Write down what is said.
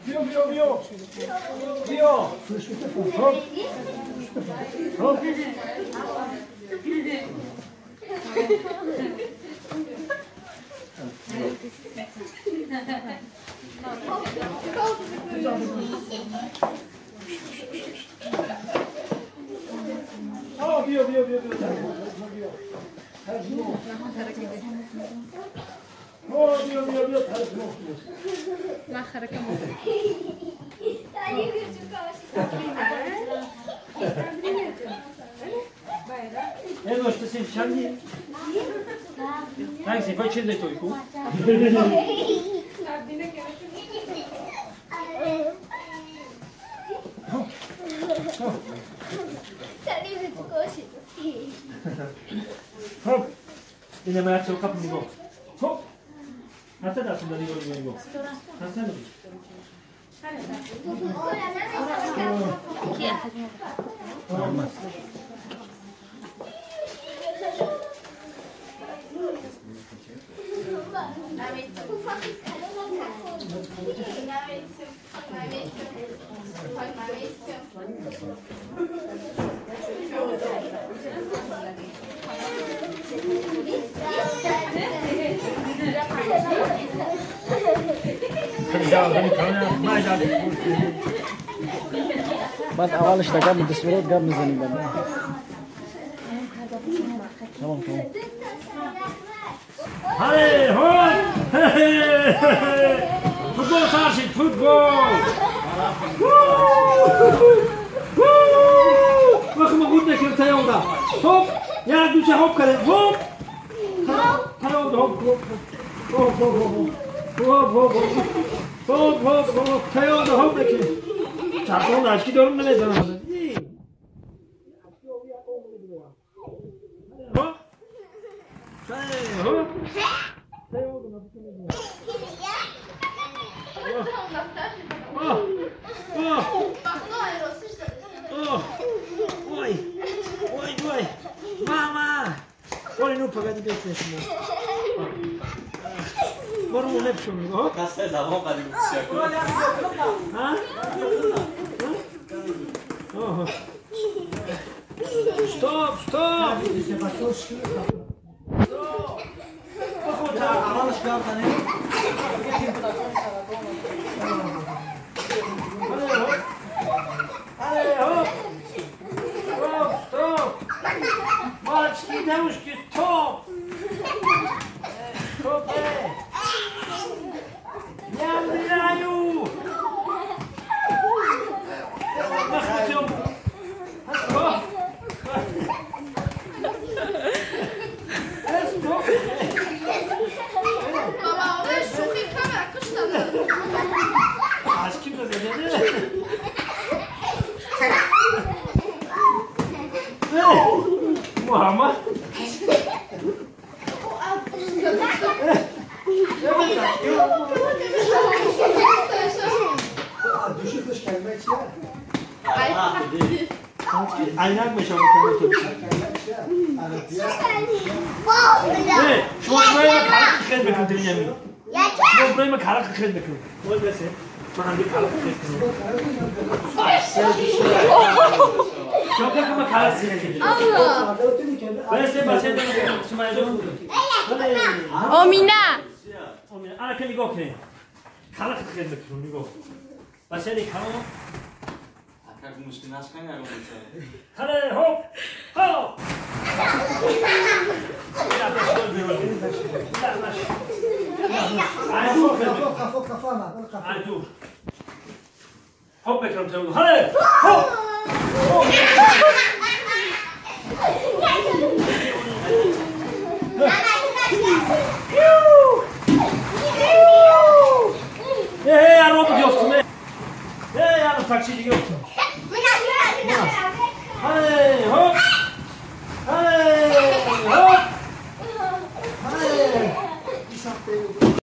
Bio, bio, bio. Bio. Hop. Hop. Oh, bio, bio, bio, bio. Oh, bio, bio, bio. بعد اولش تا گپ دستورات گپ میزنیم بعد. تمام تمام. هی هوپ فوتبال سرشید فوتبال. وقتی ما گود نکردیم تیاودا. هوپ یک دوسه هوپ کردیم هوپ. تیاودا هوپ هوپ هوپ هوپ هوپ هوپ هوپ هوپ هوپ تیاودا هوپ نکردیم. چرخون اشکی دارم نمیزنم. Ой, ой, ой, мама! Ой, ну погоди, бесишь. برو لبشون میگه. کاسه زبان قدیم ها؟ آه. Стоп, стоп! Стоп, стоп! Мальчики, девушки, стоп! Стоп! Я умираю! محمد عینک میشم شما برای کارک خیلی بکن دنیا می شما برای کارک خیلی بکن من هم کارک خیلی شما که کارک خیلی بس بس آمینه آمینه انا که نگاه کنیم کارک خیلی بکن نگاه بس یعنی کارو هله هوپ هوپ هوپ بکرم هله هوپ ای رو بیافتم ای الان تاکسی دیگه افتم. Hey, hop!